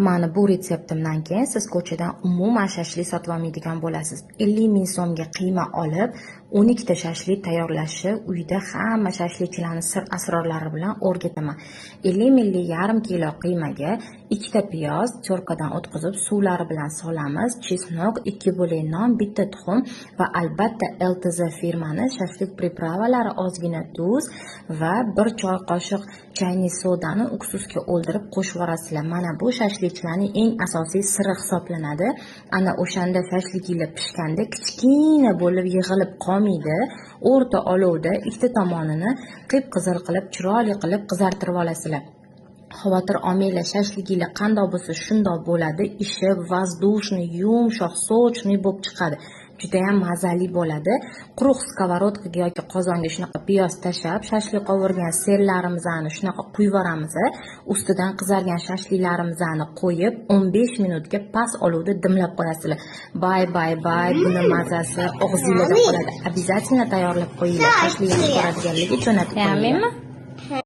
Mani bu retseptimdan keyin siz ko'chadan umuman shashlik sotib olmaydigan bo'lasiz. 50 ming so'mga qiyma olib, 12 ta shashlik tayyorlashni uyda hamma shashlikchilarni sir asrorlari bilan o'rgataman. 50 minglik yarim kilo qiymaga 2 ta piyoz тёрка dan o'tkazib, suvlari bilan solamiz, чеснок, 2 bo'lak non, bitta tuxum va albatta LTZ firmani shashlik приправа lari, ozgina tuz va 1 choy qoshiq чайный sodani уксус ga o'ldirib qo'shib yuborasizlar. Mana bu shashlikchilarning eng asosiy siri hisoblanadi. Ana o'shanda shashlikinglar pishganda kichkina bo'lib yig'ilib qolmaydi. O'rta olovda ikkita tomonini qip-qizil qilib, chiroyli qilib qizartirib olasizlar. Xavotir olmanglar, shashliginglar qandoq bo'lsa shundoq bo'ladi. Ishi воздушный, yumshoq, сочный bo'lib chiqadi. Judayam mazali bo'ladi. Quruq сковородка ga yoki qozonga shunaqa piyoz tashlab, shashlik qovurgan serlarimizni shunaqa quyib yuboramiz. Ustidan qizargan shashliklarimizni qo'yib, 15 minutga past olovda dimlab qo'yasizlar. Bay bay bay, buni mazasi og'zingizda qoladi. Обязательно tayyorlab qo'yinglar. Shashlik ko'radiganlarga jo'natib qo'yinglar.